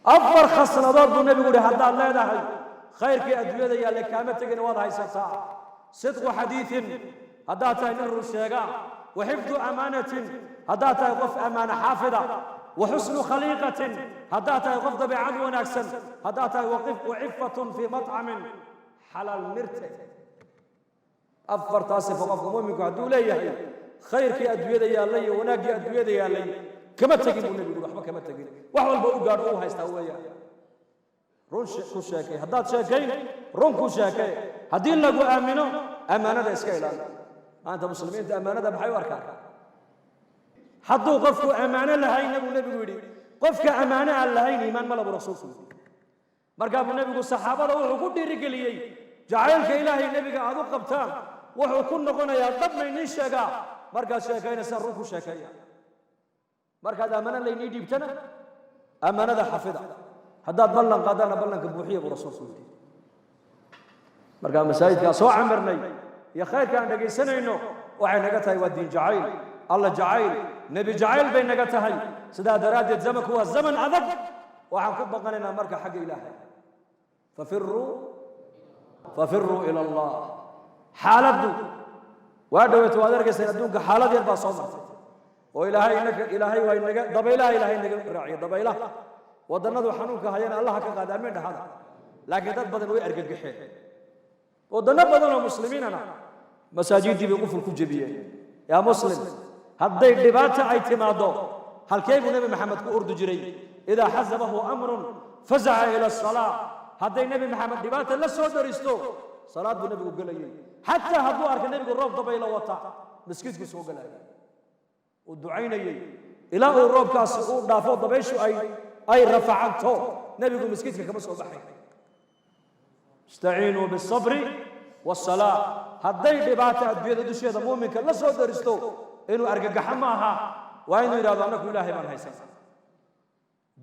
Afar khasnadood buu nebigu yihi haddaad leedahay, khayrkii adduunyada yaalle kaama tegina, waad haysataa. Sidqu xadiiin haddaad tahay nin run sheega, wa xifdu amaanatin haddaad tahay qof ammaano xaafida, wa xusnu khaliiqatin haddaad tahay qof dabeecad wanaagsan haddaad tahay, wa cifatun fii matcamin xalaal mirte. Afartaas sifo qofka muuminku hadduu leeyahay, khayrkii adduunyada yaallay iyo wanaaggii adduunyada yaallay kama tegin buu nebigu. Waxba kama tegin, wax walba u gaadho u haystaa weeyaan. Run ku sheekay haddaad sheekayn, run ku sheekay. Haddii lagu aamino, ammaanada iska ilaali. Maanta muslimiinta ammaanada maxay u arkaan? Hadduu qofku ammaano lahayna, buu nebigu yidhi, qofka ammaano aan lahayn iimaan ma labu, rasuulku yidhi. Markaa buu nebigu saxaabada wuxuu ku dhiirigeliyey jacaylka Ilaahay nebiga aad u qabtaan wuxuu ku noqonayaa dhabna iniin sheegaa. Markaad sheekaynaysaa, run ku sheekeeya. Markaad ammaano laynii dhiibtana, ammaanada xafida. Haddaad ballan qaadana, ballanka buuxiya, buu rasuulku yidhi. Markaa masaajidkaa soo camirnay iyo khayrka aan dhegaysanayno waxay naga tahay waa diin jacayl, Alla jacayl, nebi jacayl bay naga tahay. Sidaa daraaddeed zamanku waa zaman adag. Waxaan ku baqanaynaa marka xagga Ilaahay. Fafiruu, fafiruu ila Allah. Xaaladdu waa dhaweeto, waad arkaysaan adduunka xaalad yar baa soo martay oo Ilaahay inaka Ilaahay waa inaga dabaylaha, Ilaahay naga raaciya dabaylaha. Waddannadu xanuunka hayana Allaha ka qaada, amiin dhahada. Laakiin dad badan way argagaxeen. Waddanno badan oo muslimiinana masaajiddii bay quful ku jebiyeen. Yaa muslim, hadday dhibaata ay timaaddo, halkee buu Nebi Maxamed ku urdi jiray? Idaa xasabahu amrun fazaca ila asalaa. Hadday Nebi Maxamed dhibaata la soo daristo, salaad buu nebigu gelayay. Xataa hadduu arka nebigu roob dabaylo wata, maskiidku soo gelayay, uu ducaynayey ilaa uu roobkaasi uu dhaafo, dabayshu ay rafacanto, nebigu maskiidka kama soo baxay. Istaciinuu bisabri wasalaa. Hadday dhibaata adduunyada dusheeda muuminka la soo daristo, inuu argagaxo ma aha. Waa inuu yidhahdo: annaku Ilaahay baan haysanaa,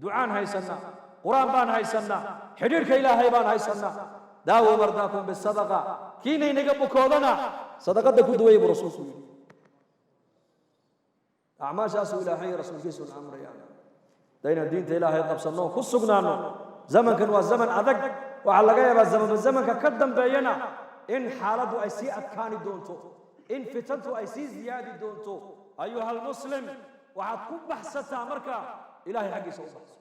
ducaan haysanaa, Qur-aan baan haysanaa, xidhiidhka Ilaahay baan haysanaa. Daawuu mardaakum bisadaqa. Kiina inaga bukoodana sadaqadda ku duwaya, buu rasuulku yidhi. Acmaashaasuu Ilaahay rasuulkiisuna amrayaan haddayna diinta Ilaahay qabsanno, ku sugnaanno. Zamankan waa zaman adag. Waxaa laga yaabaa zamanba zamanka ka dambeeyana in xaaladdu ay sii adkaani doonto, in fitantu ay sii ziyaadi doonto. Ayuha almuslim, waxaad ku baxsataa marka Ilaahay xaggiisa u baxso.